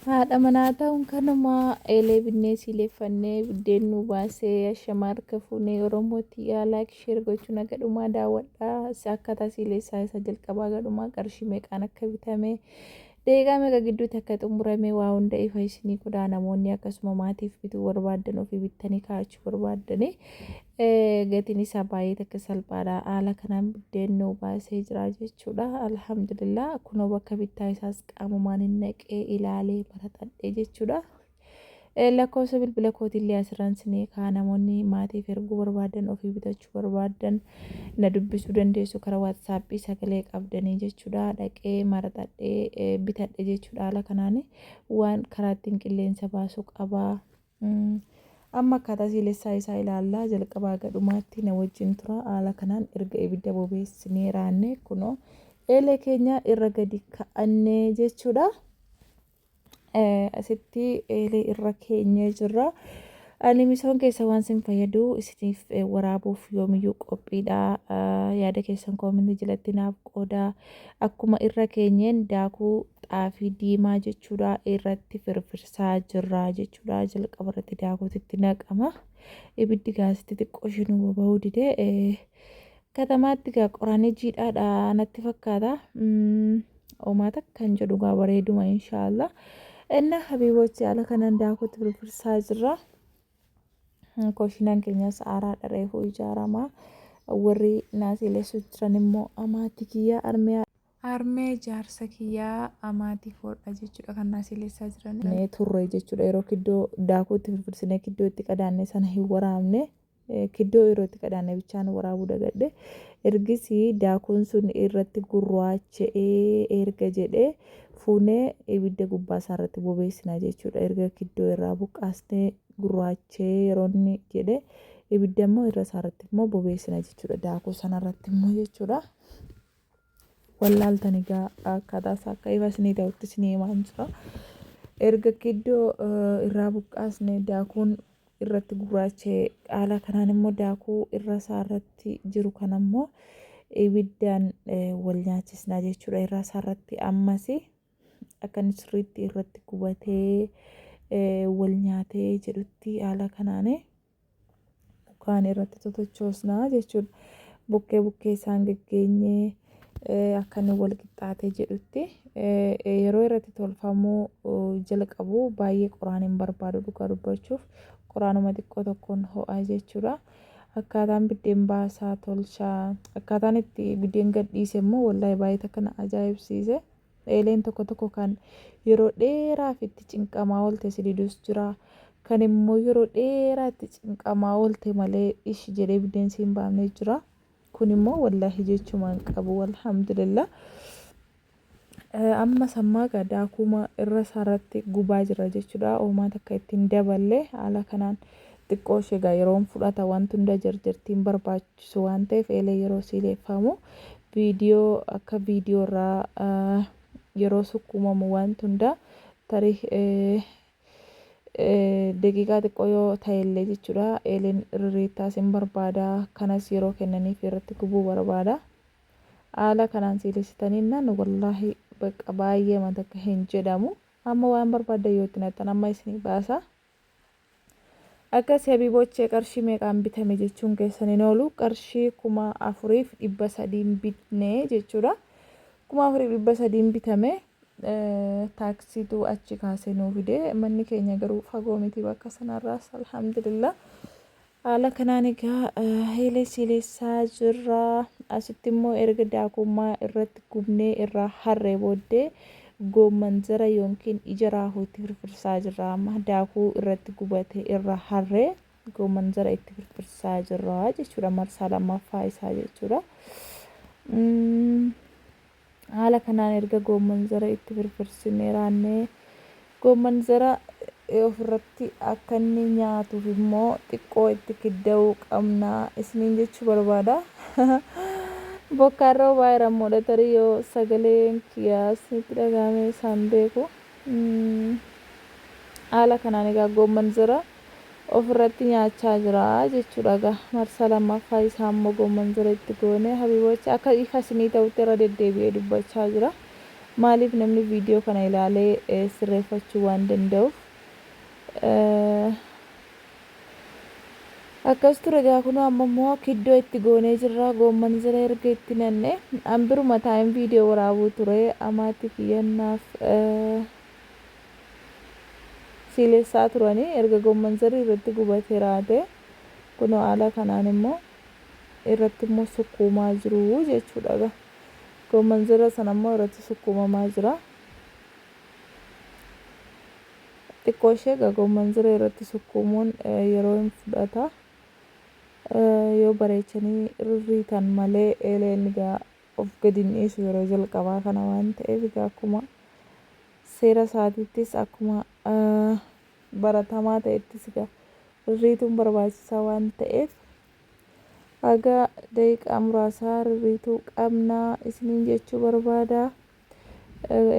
Haadha manaa ta'uun kanuma eelee binnee siileeffannee biddeen nu baasee ashamaa harka fuunee Oromoo tiyyaa like share gochuun haga dhumaa daawwadhaa akkaataa siileessaa isa jalqabaa haga dhumaa qarshii meeqaan akka bitame daqiiqaa meeqa gidduutti akka xumurame waa hunda ifa isinii godhaa namoonni akkasuma maatiif bituu barbaaddan ofii bittanii kaa'achuu barbaaddanii Gatiin isaa baay'ee takka salphaadha. Haala kanaan biddeen nuu baasee jira jechuudha. Alhamdulillah kunoo bakka bittaa isaas qaamumaan hin naqee ilaalee maraxadhe jechuudha. Lakkoofsa bilbila kootiillee asirraan sinii kaa namoonni maatiif erguu barbaadan ofii bitachuu barbaadan na dubbisuu dandeessu karaa waatsaappii sagalee qabdanii jechuudha. Dhaqee maraxadhee bitadhe jechuudha. Haala kanaan waan karaa ittiin qilleensa baasu qaba. Amma akkaataa siilessaa isaa ilaallaa jalqabaa haga dhumaatti na wajjin tura. Haala kanaan erga ibidda bobeessinee raanne kunoo eelee keenya irra gadi ka'annee jechuudha. Asitti eelee irra keenyee jirra. Ani misoon keessa waan sin fayyadu isiniif waraabuuf yoomiyyuu qophiidha. Yaada keessan koomentii jalatti naaf qoodaa. Akkuma irra keenyeen daakuu xaafii diimaa jechuudha irratti firfirsaa jirra jechuudha. Jalqaba irratti daakuutu itti naqama. Ibiddi gaasitti xiqqoo ishee nu boba'uu dide. Katamaatti gaa qoraanii jiidhaadha natti fakkaata. Homaa takka hin jedhu gaa bareeduma inshaallah. Inna habiibochi haala kanaan daakuutti firfirsaa jirra. Koshinaan keenyas haaraadha reefuu ijaarama. Warri naasiilessu jiran immoo amaatii kiyya armee. Harmee jaarsa kiyyaa amaatii koodha jechuudha kan naa siilessaa jiran. Turre jechuudha yeroo kiddoo daakuu itti firfirsinee kiddoo itti qadaanne sana hin waraabne kiddoo yeroo itti qadaanne bichaan waraabuu dagadhe ergisii daakuun sun irratti gurraacha'ee erga jedhee fuunee ibidda gubbaa isaa irratti bobeessina jechuudha erga kiddoo irraa buqqaasnee gurraacha'ee yeroo inni jedhe ibidda immoo irra isaa irratti immoo bobeessina jechuudha daakuu sana irratti immoo jechuudha. Wallaaltan egaa akkaataa isaa akka ifa isinii ta'utti isinii himaan jira. Erga kiddoo irraa buqqaasne daakuun irratti gurraacha'e haala kanaan immoo daakuu irra isaa irratti jiru kana immoo ibiddaan wal nyaachisna jechuudha. Irra isaa irratti ammas akka inni sirriitti irratti gubatee wal nyaatee jedhutti haala kanaan mukaan irratti totochoosna jechuudha. Bukkee bukkee isaan gaggeenyee akka inni wal qixxaatee jedhutti yeroo irratti tolfamuu jalqabu baay'ee qoraan hin barbaadu dhugaa dubbachuuf qoraanuma xiqqoo tokkoon ho'a jechuudha. Akkaataan biddeen baasaa tolchaa akkaataan itti biddeen gadhiise immoo wallaahi baay'ee takka na ajaa'ibsiise. Eeleen tokko tokko kan yeroo dheeraaf itti cinqamaa oolte si didus jira. Kan immoo yeroo dheeraa itti cinqamaa oolte malee ishi jedhee biddeen si hin baafne jira. Kun immoo wallaahi jechuma hin qabu alhamdulillah. Amma sammaa gaa daakuma irra isaarratti gubaa jira jechuudha. Oomaa takka ittiin daballe haala kanaan xiqqoo ishee gaa yeroon fudhata wanti hunda jarjartiin barbaachisu waan ta'eef eelee yeroo siileeffamu viidiyoo akka viidiyoo irraa yeroo sukkuumamu wanti hunda tarii daqiiqaa xiqqoo yoo ta'ellee jechuudha eeleen rirriittaas hin barbaada kanas yeroo kennaniif irratti gubuu barbaada. Haala kanaan siilessitanii naan wallaahi bakka baay'ee takka hin jedhamu amma waan barbaaddan yoo itti naqxan amma isinii baasa. Akkasi habibochee qarshii meeqaan bitame jechuun keessan hin oolu qarshii 4300n bitne jechuudha. 4300n bitame taaksiitu achi kaasee nuu fide manni keenya garuu fagoo miti bakka sanarraas alhamdulillah. Haala kanaan egaa eelee siilessaa jirra. Asitti immoo erga daakummaa irratti gubnee irraa harree booddee goommanzara yookiin ija raafuu itti firfirsaa jirra. Amma daakuu irratti gubate irraa harree goommanzara itti firfirsaa jirra jechuudha. Marsaa lammaffaa isaa jechuudha. Haala kanaan erga goommanzara itti firfirsinee raannee goommanzara ofirratti akka inni nyaatuuf immoo xiqqoo itti kidda'uu qabna isiniin jechuu barbaada. Bokkaan roobaa jira immoodha tarii yoo sagaleen kiyyaa isinitti dhaga'ame isaan beeku. Haala kanaan egaa goommanzara ofirratti nyaachaa jira jechuudha egaa marsaa lammaffaa isaa immoo goommanzara itti goone habiibochi akka ifa isinii ta'utti irra deddeebi'ee dubbachaa jira. Maaliif namni viidiyoo kana ilaalee sirreeffachuu waan danda'uuf. Akkas ture egaa kunoo amma immoo kiddoo itti goonee jirra goomman zira erga itti nanne an biruma taa'een viidiyoo waraabuu ture amaatti kiyyannaaf siilessaa turanii erga goomman zarri irratti gubatee raate kunoo haala kanaan immoo irratti immoo sukkuumaa jiru jechuudha egaa goomman zira sana immoo irratti sukkuumamaa jira. Xiqqoo ishee egaa goomman ziree irratti sukkuumuun yeroo hin fudhata. Yoo bareechanii rirriitan malee eeleen egaa of gadi hin dhiisu yeroo jalqabaa kana waan ta'eef egaa akkuma seera isaatiittis akkuma baratamaa ta'ettis egaa rirriituun barbaachisaa waan ta'eef haga daqiiqaa muraasaa rirriituu qabna isiniin jechuu barbaada.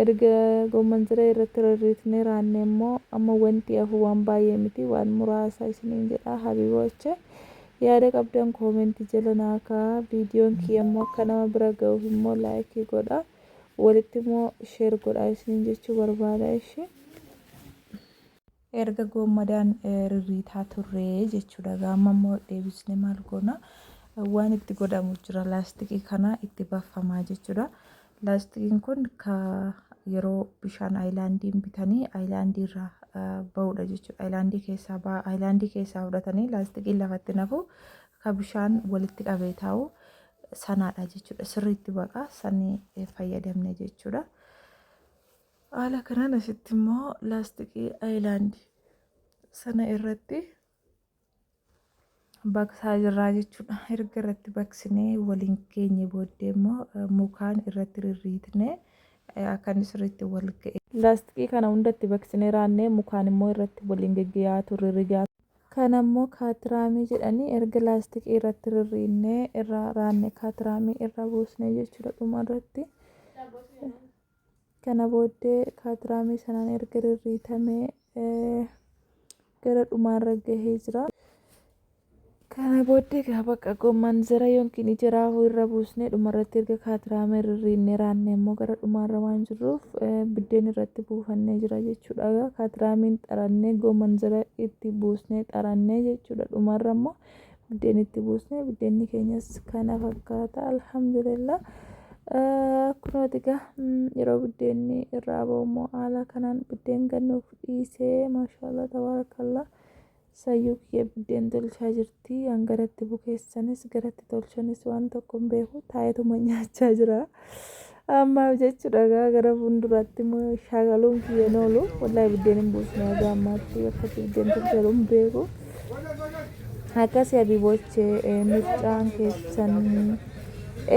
Erga goomman-siree irratti rirriitnee raanne immoo amma wanti hafu waan baay'ee miti waan muraasa isiniin jedha habiboche. Yaada qabdan koomenti jala naa kaa'a. Viidiyoon kiyya immoo akka nama bira ga'uuf immoo laayikii godha. Walitti immoo sheer godha isiniin jechuu barbaada ishi. Erga goommadaan rirriitaa turre jechuudha. Egaa amma immoo deebisnee maal goona? Waan itti godhamu jira laastikii kana itti baffamaa jechuudha. Laastikiin kun ka yeroo bishaan aayilaandiin bitanii aayilaandii irraa ba'udha jechuudha. Aayilaandii keessaa ba'a. Aayilaandii keessaa fudhatanii laastikiin lafatti nafu ka bishaan walitti qabee taa'u sanaadha jechuudha. Sirriitti baqa sanii fayyadamne jechuudha. Haala kanaan asitti immoo laastikii aayilaandii sana irratti baqsaa jirraa jechuudha. Erga irratti baqsinee waliin geenye booddee immoo mukaan irratti rirriitnee akka inni sirriitti wal ga'e. Laastikii kana hundatti baqsinee raannee mukaan immoo irratti waliin geggeeyaa turre rigaa. Kana immoo kaatiraamii jedhanii erga laastikii irratti rirriinnee irra raanne kaatiraamii irra buusne jechuudha dhuma irratti. Kana booddee kaatiraamii sanaan erga rirriitamee gara dhumaarra gahee jira. Kana booddee egaa bakka gomman zara yookiin ija raafuu irra buusnee dhumarratti erga kaatiraamee rirriinnee raannee immoo gara dhumaarra waan jirruuf biddeen irratti buufannee jira jechuudha. Egaa kaatiraamiin xarannee gomman zara itti buusnee xarannee jechuudha. Dhumarra immoo biddeen itti buusne biddeenni keenyas kana fakkaata alhamdulillah. Kunooti egaa yeroo biddeenni irraa ba'u immoo haala kanaan biddeen gannuuf dhiisee maashaallah tabaarakallah. Sayyuu kiyya biddeen tolchaa jirti. An garatti bukeessanis garatti tolchanis waan tokko hin beeku taa'eetuma nyaachaa jira. Ammaaf jechuudha egaa gara fuulduraatti immoo shaakaluun kiyya hin oolu. Wallaahi biddeen hin buusne haga ammaatti akkatti biddeen tolchalu hin beeku. Akkasi habiboche mircaan keessan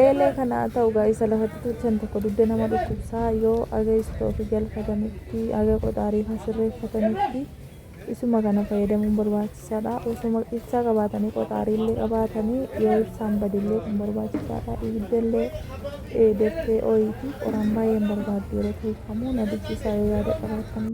eelee kana haa ta'u gaa isa lafatti tolchan tokko dugda nama dhukkubsaa yoo aga istoofii galfatanitti aga qoxaarii faa sirreeffatanitti Isuma kana fayyadamuun barbaachisaadha. Osuma ibsaa qabaatanii qoxaarii illee qabaatanii yoo ibsaan bade illee kun barbaachisaadha. Ibidda illee daftee ooyiti. Qoraan baay'ee hin barbaaddu yeroo tolfamu na dubbisaa yoo yaada qabaattan.